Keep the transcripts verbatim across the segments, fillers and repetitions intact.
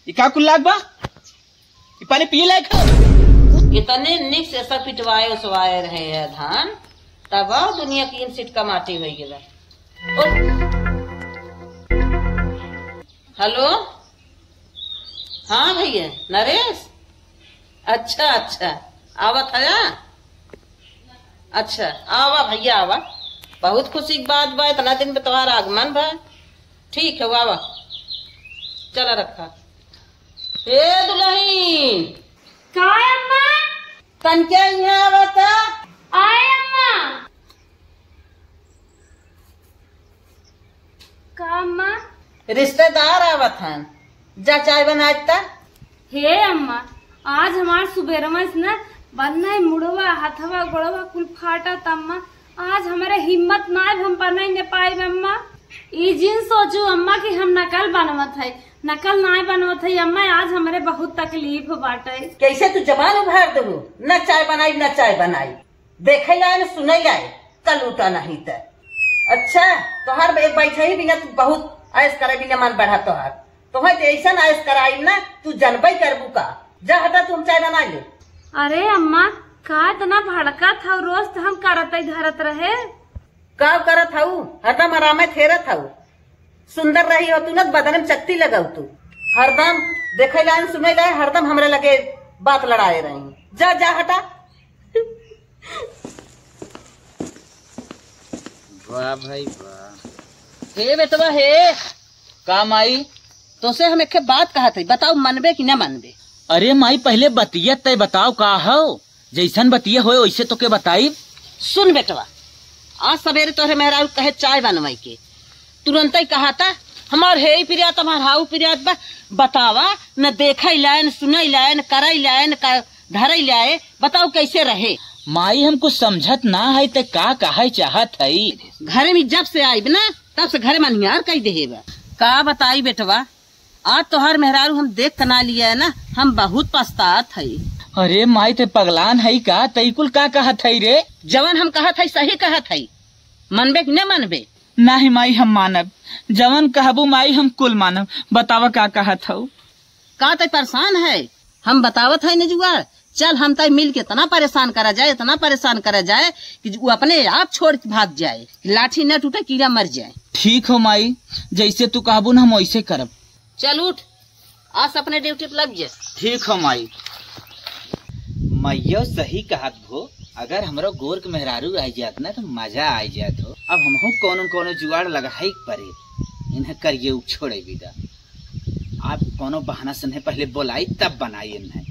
ई का कुल लाग बा? ई पानी पिए लायक है? इतने निक से सब पिटवाए उसवाए रहे हैं धान, तब दुनिया की इन सीट का माटी होइ गया। ओ, हेलो, हाँ भैया नरेश, अच्छा अच्छा, आवत हया। अच्छा, आवा भैया आवा, बहुत खुशी की बात बा, इतना दिन पे तोहार आगमन बा। ठीक है, आवा, चला रखा। ए दुलही, का अम्मा? तनके इहाँ आवा त। आए अम्मा। का अम्मा? रिश्तेदार आवत हन, जा चाय बनाए त। हे अम्मा, आज हमार सुबेरवा से ना बंद है, मुड़वा, हथवा, गोड़वा कुल फाटत अम्मा। आज हमरे हिम्मत ना है, हम बनाई न पाइब अम्मा। ई जिन सोचू अम्मा कि हम नकल बनवत है, नकल ना बनवत है अम्मा। आज हमरे बहुत तकलीफ बाटे। कैसे तू जबान उभार देबू, न चाय बनाई, न चाय बनाई। देखे लाए न सुने लाए, कल उठा नहीं त। अच्छा, तोहार बे-, बैठे ही बिना तू बहुत ऐश करे बिना मन बढ़ा तोहार। तोहे तो ऐसा ऐश कराई ना, तू जनबे करबू का। जा हटा, तू हम चाय बना ले। अरे अम्मा, का इतना भड़का था, रोज तो हम करत ही धरत रहे। का करत हऊ, हरदम आरामे थेरत हऊ। सुंदर रही हो तू ना, बदन में चकती लगाऊ तू। हरदम देखे लाए न सुने लाए, हरदम हमरे लगे बात लड़ाए रही। जा, जा हटा। वाह भाई वाह। हे बेटवा हे। का माई? तोसे हम एक बात कहत हई, बताओ मनबे कि न मनबे? अरे माई, पहिले बतिया तय बताओ का हौ? जैसन बतिया होए वैसे तोके बताई। सुन बेटवा, आज सबेरे तोहरे मेहरारू कहे चाय बनवाई के, तुरंतै कहा था, "हमार हेई पिरियात, हमार हाऊ पिरियात बा।" बतावा, न देखै लाए, न सुनै लाए, न करै लाए, न क-, धरै लाए, बताओ कैसे रहे? माई, हम कुछ समझत ना है, ते का कहै चाहत है? घरे में जब से आइब ना, तब से घरे में अन्हियार कई देहे बा। का बताई बेटवा, आज तोहार मेहरारू हम देख के ना लिया है ना, हम बहुत पछतात है। अरे माई, ते पगलान है का? ते कुल का कहत है रे? जवन हम कहत है सही कहत है, मनबे कि न मनबे? नाही माई, हम मानब। जवन कहबू माई, हम कुल मानब। बतावा का कहत हऊ? का तै परेशान है? हम बतावत है न जुगाड़। चल, हम तै मिल के इतना परेशान करा जाए, इतना परेशान करा जाए कि उ अपने आप छोड़ के भाग जाए, लाठी न टूटे, कीड़ा मर जाए। ठीक हो माई, जैसे तू कहबू न, हम वैसे करब। चल उठ, आज अपने ड्यूटी पे लग जा। ठीक हो माई। मैयो सही कहत भो, अगर हमरो गोर के मेहरारू आ जात ना तो मजा आ जात हो। अब हमहू कोनो न कोनो जुगाड़ लगाई के परे, इन्हें करिए उ छोड़े विदा। आप कोनो बहाना से नहीं पहले बोलाई तब बनाई इन्हें।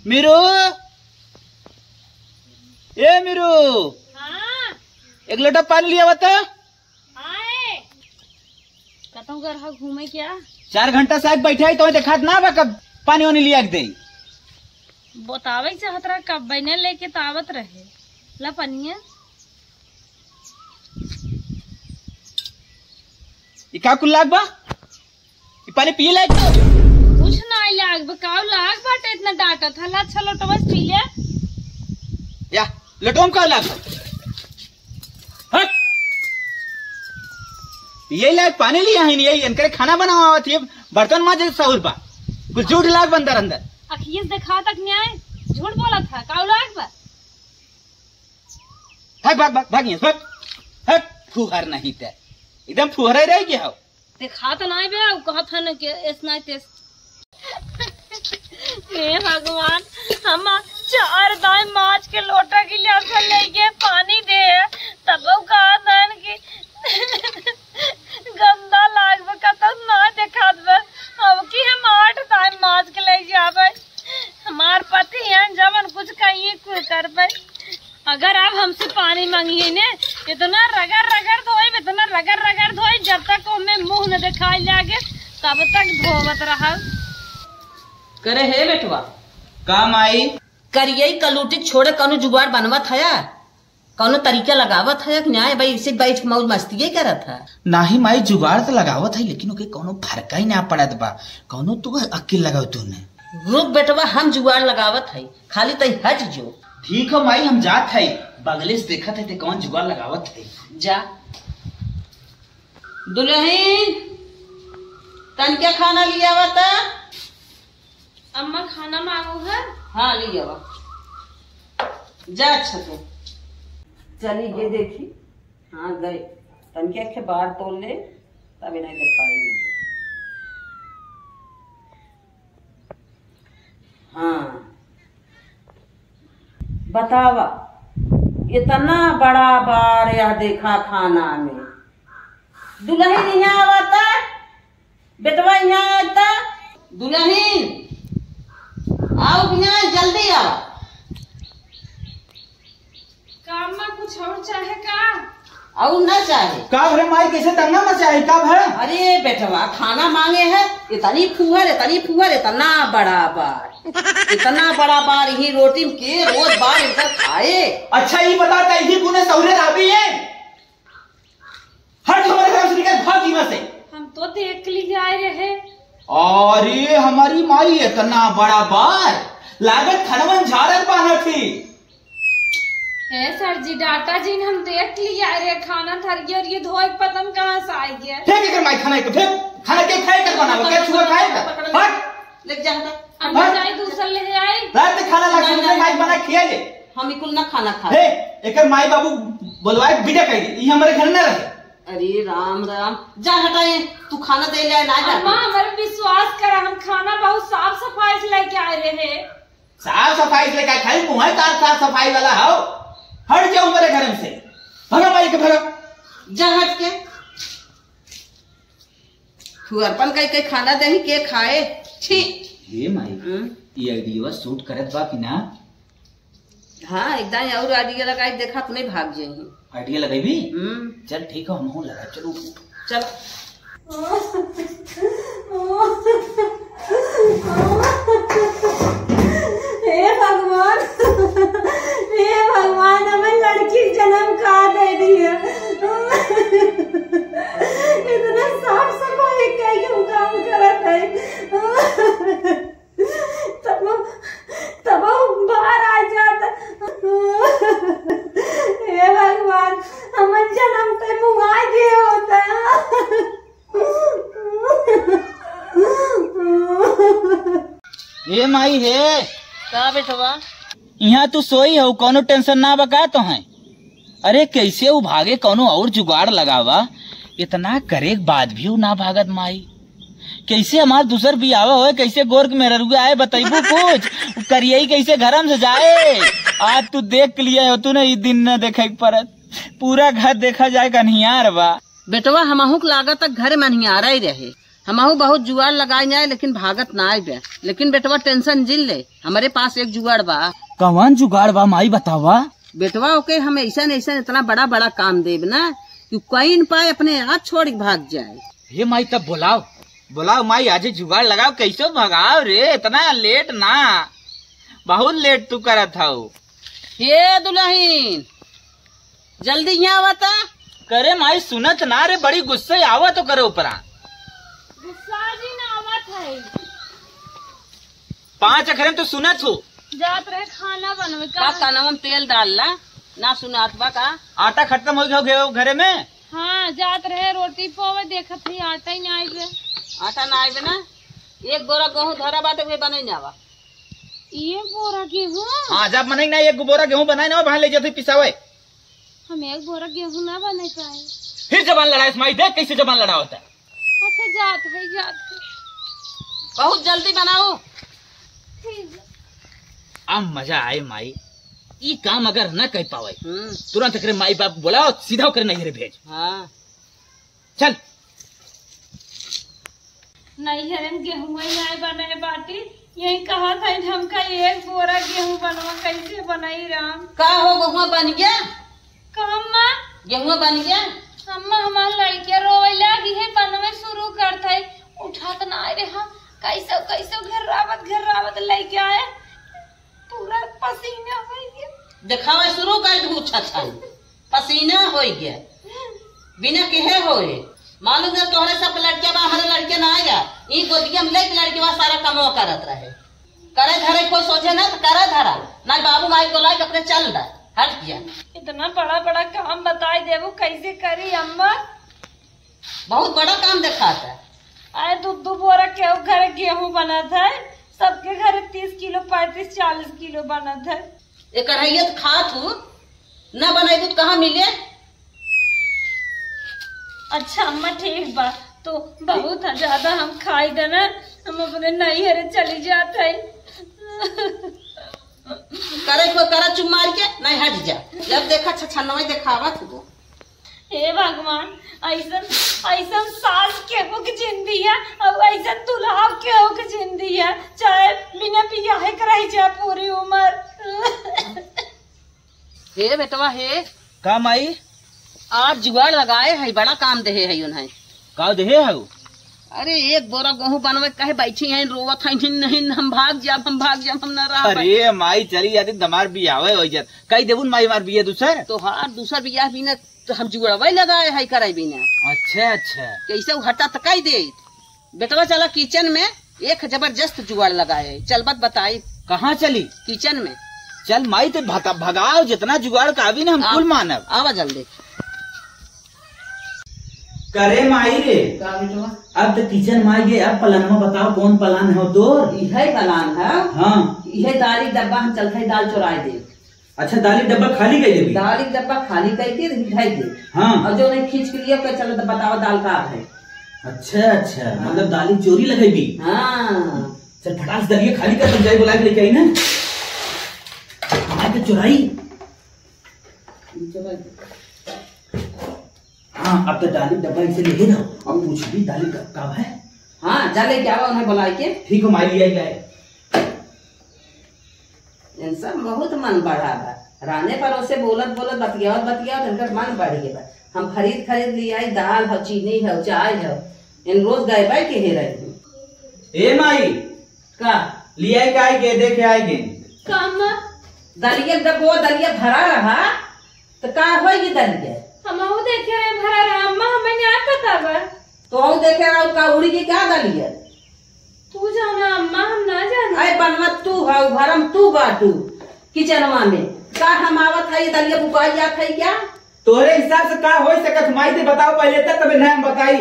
मीरू, ए मीरू, हाँ। एक लोटा पानी लिया बता। आए। कतहूँ गरहा घूमे क्या? चार घंटा से आज बैठे है, तो देखात ना बा कब पानी वानी लिया के दे। बतावे चाहत रहा, कब बने लेके तो आवत रहे। ला पनिया। ई का कुल लाग बा? ई पानी पिए लायक बा? कुछ नाई लाग बा, काऊ लाग बाटे इतना डांटत हला, अच्छा लोटवा से पी ले। या, लोटवा में काऊ लाग बा? हट! यही लायक पानी लिया है, यही इनकरे खाना बनावा आवत है, बर्तन माजे सहूर बा, कुछ झूठ लाग बा अंदर अंदर। अखिए से देखा तक न्याय, झूठ बोलत है, काऊ लाग बा? भाग, भाग, भाग, भाग यहाँ से, भाग। हट, फुहर नहीं ते, एकदम फुहरे रह गया हो। देखा तो नाई बे, उ कहत है न कि एस नाई तेस। हे भगवान, हम चार दाई माज के लोटा गिलास लेके पानी दे, तब उ कहत है कि गंदा लाग बे, कतौ ना देखात बे। अब की हम आठ दाई माज के ले जाबे। हमार पति हैं, जवन कुछ कहिए कुल करबे। अगर आप हमसे पानी मांगिए ने, इतना रगड़ रगड़ धोइब, इतना रगड़ रगड़ धोइब, जब तक ओमे मुंह न दिखाई लागे, तब तक धोवत रहब। करे हे बेटवा। का माई? करियई कलूटी छोड़े कौनो जुगाड़ बनवत हया, कौनो तरीका लगावत हया कि नाय भाई, इसे बैठ के मौज मस्तिये करत है। नाही माई, जुगाड़ तो लगावत है, लेकिन ओके कौनो फरका ही ना पड़त बा। कौनो तू अक्किल लगाव तूने। रुक बेटवा, हम जुगाड़ लगावत है, खाली तई हट जो। ठीक हो माई, हम जात है, बगले से देखत है ते कौन जुगाड़ लगावत है। जा। दुलहिन, तनके खाना लियावा त। ना मांगू है। हाँ, ले आवा। जा, अच्छा तो। चली, ये देखी। हाँ, गए। तनके अखे बार तोड़ ले, तब इन्हें दिखाई। हाँ। बतावा, इतना बड़ा बार यह देखा खाना में। दुलहिन यहाँ आवता, बेटवा यहाँ आवता। दुलहिन, आओ यहाँ, जल्दी आओ। का अम्मा, कुछ और चाहे का? और ना चाहे। का भरे माई, कैसे तंगा मचा है, का भरे? अरे बेटवा, खाना मांगे है, इतनी फुहर, इतनी फुहर, इतना बड़ा बार, इतना बड़ा बार, यही रोटी में के रोज बार इनकर खाए। अच्छा, ये बता, तैही गुने सहुरे रहबी है? हट हमारे घर से, निकल, भाग यहाँ से। हम तो देख के लिए आए रहे। अरे हमारी माई, इतना बड़ा बार, लागत खनवन झारत बाना थी। हे सर जी, डाटा जिन, हम देख लिया रे, खाना थरिया और ये धोए के पता न कहाँ से आ गया। फेंक एकर माई खाना के, फेंक। खाना के खाए कर बनावे, के छुआ खाए कर। हट। ले जा हटा। हम हट। जाए दूसर ले आई। रात के खाना ला ना, के ना। माई बना खिया ले। हम इकुल ना खाना खा। हे, एकर माई बाबू बोलवाए बिदा कर दी। ई हमारे घर ना रहे। अरे राम राम, जा हटा ये, तू खाना दे ले, ना जा। अम्मा, हमारे विश्वास करा, हम खाना बहुत साफ सफाई से लेके आए रहे। साफ सफाई से लेके, खाली मुंह है तार साफ सफाई वाला हो। हट जाओ मेरे घर में से, भगा माई के भगा। जा हट के। फुहरपन कई कई खाना देही के खाए। छी। हे माई, हम्म। ये आइडिया सूट करत बा कि ना? हाँ, एकदम और आइडिया लगाई, देखा अपने भाग जाही। आइडिया लगेबी? हम्म। चल ठीक है, हम हूँ लगा, चलो। चल। हे भगवान, हे भगवान, हमें लड़की के जन्म का दे दिया। इतना साफ सफाई कई हम काम करत है, तब, तब बाहर आ जाता। हे भगवान, हमन जन्म पे मुआ दिए होता। ए माई हे। का बेटवा? यहाँ तू सोई हो, कौनो टेंशन ना बा का तोहैं? अरे कैसे उ भागे, कौनो और जुगाड़ लगावा। इतना करे के बाद भी उ ना भागत माई। कैसे हमार दूसर बियाह होए, कैसे गोरख मेहररुआ आए, बतैबू कुछ? उ करियई कैसे घरम से जाए? आज तू देख लिया हो, तू ना ई दिन ना देखे के परत। पूरा घर देखा जाए, अन्हियार बा। बेटवा, हमहू के लागत तक घरे में अन्हियारा ही रहे। हमहू बहुत जुआर लगाए जाए, लेकिन भागत ना आइबे। लेकिन बेटवा, टेंशन जिन ले, हमरे पास एक जुगाड़ बा। कवन जुगाड़ बा माई, बतावा? बेटवा, ओके हम ऐसन ऐसन इतना बड़ा बड़ा काम देब ना कि कोई न पाए, अपने आप छोड़ के भाग जाए। हे माई, तब बोलाओ, बोलाओ माई, आज जुगाड़ लगाओ, कैसे भगाओ रे, इतना लेट ना, बहुत लेट तू करत हऊ। हे दुलहिन, जल्दी यहाँ आवा त। करे माई सुनत ना रे, बड़ी गुस्से आवा तो करे ऊपरा। गुस्सा जी ना आवत है। पाँच अखरे में तो सुनत हो। जात रहे खाना बनवे का। का कानवा में तेल डाल ला, ना सुनात बा का? आटा खत्म हो गया हो घरे में? हाँ, जात रहे रोटी पोवे, देखत ही आटा ही ना आइबे। आटा ना आइबे ना? एक बोरा गेहूं धरा बाटे, वे बनाई ना बा। ये बोरा गेहूं? हाँ, जब बनाई ना, एक बोरा गेहूं बनाई ना, वहाँ ले जाते पिसावे। हम एक बोरा गेहूं ना बने पाए। फिर जबान लड़ाए माई, देख कैसे जबान लड़ावत है। अच्छा, जात है, जात है। बहुत जल्दी बनाओ। ठीक है। अब मजा आए माई, ई काम अगर न कर पावे, हम्म। तुरंत एकरे माई बाप बोलाओ, सीधा ओकरे नैहरे भेज। हाँ। चल। नैहरे में गेहूं ही नाय बने बाटी, यही कहा था हमका एक बोरा गेहूं बनवा, कैसे बनाई राम? का हो, गेहूं बन गया? का अम्मा? गेहूं बन गया? अम्मा, हमार लड़किया रोवे लागी है, बनवे शुरू करत है, उठात ना रहा, कैसे कैसे घेरावत घेरावत लेके आए, पूरा पसीना हो गया। देखावे शुरू कर दू, छछाई पसीना हो गया, बिना केहे होए। मालूम है तोहरे सब लड़किया बा, हमारे लड़के ना आएगा। ई गोदिया में लेके लड़के बा, सारा कमवा करत रहे। करे धरे कोई सोचे ना तो करे धरा, ना बाबू माई को लाइक अपने चल रहा, हट गया। इतना बड़ा बड़ा काम बताई देबू, कैसे करी अम्मा? बहुत बड़ा काम देखात है। आए दू दू बोरा के घर गेहूं बनत है, सबके घरे तीस किलो, पैंतीस, चालीस किलो बनत है। एकर है ये तो खात हूँ, ना बनैबू तो कहाँ मिले? अच्छा अम्मा, ठीक बा, तो बहुत ज्यादा हम खाई देना, हम अपने नैहरे चली जात है। करे को करा चुप मार के, नहीं हट जा। जब देखा छछनवे देखावत हो। हे भगवान, ऐसन, ऐसन सास केहू के जिंदगी है और ऐसन दुल्हा केहू के जिंदगी है, चाहे बिना बियाहे के रह जा पूरी उम्र। हे बेटवा हे। का माई? आज जुगाड़ लगाए है, बड़ा काम देहे है उन्हें। का देहे है? अरे एक बोरा गेहूं बनवे कहे बैठी हैं, रोवत हैं, "नहीं, नहीं, हम भाग जाब, हम भाग जाब, हम ना रह पाए।" अरे माई, चली जाती त हमार बियाहे हो जात। कही देबुन माई, हमार बियाह दूसर। तोहार दूसर बियाह बिना तो हम जुगड़वे लगाए है, करे बिना। अच्छा, अच्छा। कैसे उ हटा त कही दे। बेटवा चला किचन में, एक जबरदस्त जुगाड़ लगाए है। चल बत बताई। कहाँ चली? किचन में। चल माई, ते भगा-, भगाओ, जितना जुगाड़ का आवी ना, हम आव-, कुल मानब। आवा जल्दी। करे माई रे। का बेटवा? अब तो किचन में आ गए, अब पलानवा बताओ, कौन पलान है तोर? इहे पलान है। हाँ। इहे दाली डब्बा हम चलते दाल चुराए दे। अच्छा, दाली डब्बा खाली कर देबी? दाली डब्बा खाली करके धर दे। हाँ। और जो नहीं खींच के लिए, कह, "चलो तो बताओ दाल का है।" अच्छा, अच्छा, हाँ। मतलब दाली चोरी लगेबी? हाँ। चल फटाक से दलिया खाली कर, हम जाई बुला के लेके आई ना। हमारे तो चुराई। चुराई। हाँ, अब तो दाली डब्बा इसे ले ही रहो। अब पूछ भी दाली कब, कब है? हाँ, जा लेके आवा उन्हें बुला के। ठीक हो, माई लिया जाए। इन सब बहुत मन बढ़ा बा। राने परोसे बोलत बोलत बतियावत बतियावत इनकर मन बढ़ गया बा। हम खरीद खरीद ले आई, दाल हो, चीनी हो, चाय हो। इन रोज गए बाई के हे रही। ए माई, का? लिया के आए के, देखे आए के। का अम्मा? दलिया डब्बो, दलिया भरा रहा, तो का होई ये दलिया? हमहू देखे रहे भरा रहा, अम्मा, हमें ना पता बा। तो हम देखे रहो, का उड़ी के का दलिया? तू जाना अम्मा, हम ना जाना। अरे बनवा तू हऊ, भरम तू बाटू किचनवा में। का हम आवत है, ये दलिया बुकाई जात है क्या? तोरे हिसाब से का होई सकत, माई से बताओ पहले तक, तबे ना हम बताई।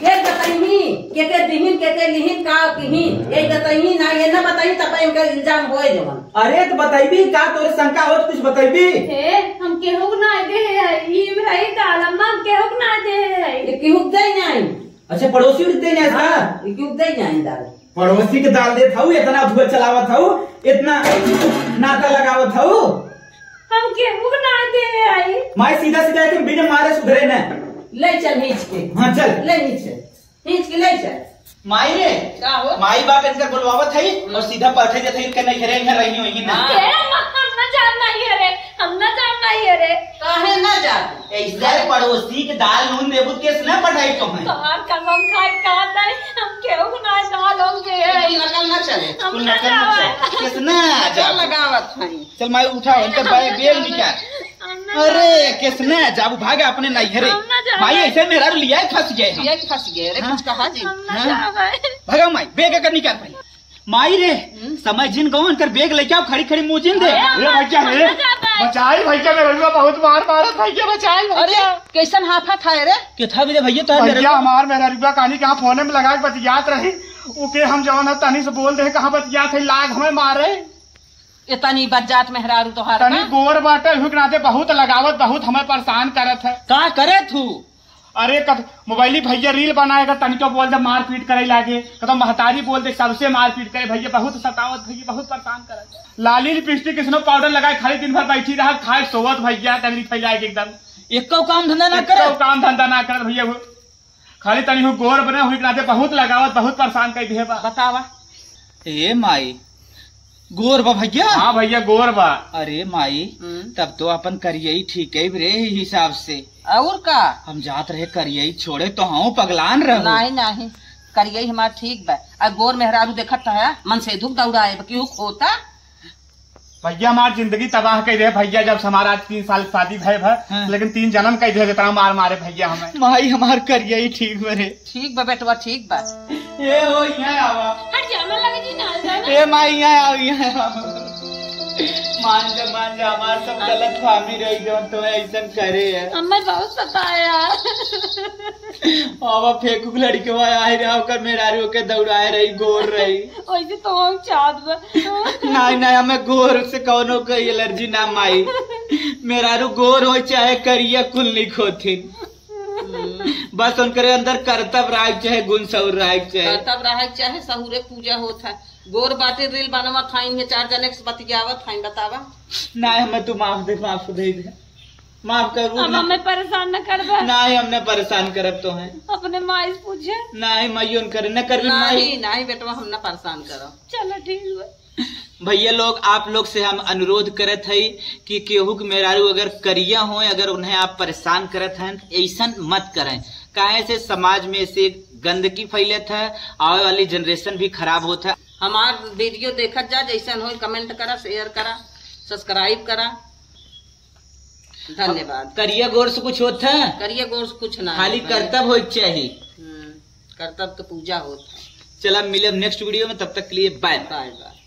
के बताइही, के के दिहिन, के के लिहिन, का किहिन, ये बताइही ना, ये ना बताइही, तब इनका इल्जाम होए जवन। अरे तो बताइबी का, तोरे शंका होत कुछ बताइबी? हे, हम केहू को ना दे है, ई भाई कालम्मा हम केहू को ना दे है। ये केहू के दे नहीं। अच्छा, पड़ोसी के दे नहीं का? हाँ, ये केहू के दे नहीं दाल। पड़ोसी के दाल देत हऊ, इतना धुआं चलावत हऊ, इतना नाता लगावत हऊ। हम केहू के ना दे आई। माई सीधा सीधा एकदम बिना मारे सुधरे न। ले चल हीच के। हाँ, चल। ले हीच के। हीच के ले चल। माई रे। का हो? माई बाप इनका बुलवावत है और सीधा पठे देत है, इनके नहीं घरे, इहाँ रही वही ना। हाँ। ए, हम ना जान नहीं है रे, हम ना जान नहीं है रे। काहे ना जान? ऐसे पड़ोसी के दाल नून देबू त केस ना पठाई तो है। तोहार कसम खाए का नहीं, हम केहू ना दाल हम दे है। नकल ना चले। हम कुल ना नकल ना जावे। चले। केस ना चल जावे। लगावत है। चल माई उठा, इनका हम ना बैग, बैग जावे। निकाल। हम ना अरे, जावे। केस ना जाबू, भाग अपने नैहरे। हम ना जावे। माई ऐसे मेहरारू लिया फंस गए हम। लिया फंस गए रे, हाँ? कुछ कहा जी। हम ना हाँ? जावे। भागो माई, बैग का निकाल पहले। माई रे, हम्म। समय जिन गवन कर बैग लेके आओ, खड़ी खड़ी मुँह जिन दे। अरे, अरे भैया, हम अरे, ना जावे। बचाई भैया, मेहररुआ बहुत मार मारत भैया, बचाई भैया। अरे, कैसन हाफा था रे? के था भी रे भैया, तो भैया, मेहररुआ? हमार मेहररुआ कानी कहाँ फोने में लगा के बतियात रही, ओके हम जवन है तनी से बोल दे, कहाँ बतियात है, लाग हमें मारे। इतनी बज्जात मेहरारू तोहार तनी का? गोर बाटे, हुक नाते बहुत लगावत, बहुत हमें परेशान करत है। का करे थू? अरे कद मोबाइली भैया रील बनाएगा, तनिको बोल दे मारपीट करे लागे, कदम महतारी बोल दे सबसे मारपीट करे भैया, बहुत सतावत भैया, बहुत परेशान करत। लाली लिपस्टिक स्नो पाउडर लगाए खाली दिन भर बैठी रहा, खाए सोवत भैया, टंगरी फैलाए के एकदम। एको काम धंधा ना करे? एको काम धंधा ना करत भैया वो। खाली तनी हु गोर बने हुई के नाते बहुत लगावत, बहुत परेशान कर दिए बा। बतावा। ए माई, गोर बा भैया? हाँ भैया, गोर बा। अरे माई, हम्म। तब तो अपन करियई ठीक है रे हिसाब से। और का? हम जात रहे करियई छोड़े तो हम पगलान रहो। नहीं, नहीं, करियई हमार ठीक बा। आ गोर मेहरारू देखत है, मन से दुख दौड़ाए, केहू खोता। भैया, हमार जिंदगी तबाह कर दे भैया, जब से हमारा आज तीन साल शादी भय भय, हाँ। लेकिन तीन जन्म कर दे, जितना मार मारे भैया हमें। माई, हमार करिया ही ठीक बा रे। ठीक बा बेटवा, ठीक बा। ए हो, यहाँ आवा। हट जा, मन लगे जी, ना जाना। ए माई, यहाँ आओ, यहाँ आओ। मान जा, मान जा, हमार सब गलत फहमी रही, जौन तो ऐसन करे है। हमें बहुत सताया। अब फेंकू के लड़के आए रहा, ओकर मेहरारू के दौड़ाए रही, गोर रही। वैसे तो हम चाहत बा। नहीं, नहीं, हमें गोर से कौनो कोई एलर्जी ना माई। मेहरारू गोर हो चाहे करिया, कुल निक होथिन। बस उनकरे अंदर करतब रहे चाहे गुण सहूर रहे चाहे। करतब रहे चाहे सहूरे पूजा होत है। गोर बाटे रील बनवत है, इन्हें चार जने से बतियावत है, बतावा। नहीं, हमें तू माफ दे, माफ दे दे, माफ करू अब ना। हमें परेशान न करबा। नहीं, हमने परेशान करब तो है। अपने माई से पूछे। नहीं, माइयों न करे, न करबे माई। नहीं, नहीं बेटवा, हम न परेशान करब। चलो ठीक है। भैया लोग, आप लोग से हम अनुरोध करत हई कि केहू के मेहरारू अगर करिया होए, अगर उन्हें आप परेशान करत हैं, तो ऐसन मत करें। काहे से समाज में से गंदगी फैलत है, आवे वाली जनरेशन भी खराब होत है। हमार वीडियो देखत जा, जैसन होए कमेंट करा, शेयर करा, सब्सक्राइब करा। धन्यवाद। करिया गोर से कुछ होत है? करिया गोर से कुछ ना खाली होत है। करतब होए के चाही। हम्म, करतब तो पूजा होत है। चला मिलब नेक्स्ट वीडियो में, तब तक के लिए बाय। बाय बाय।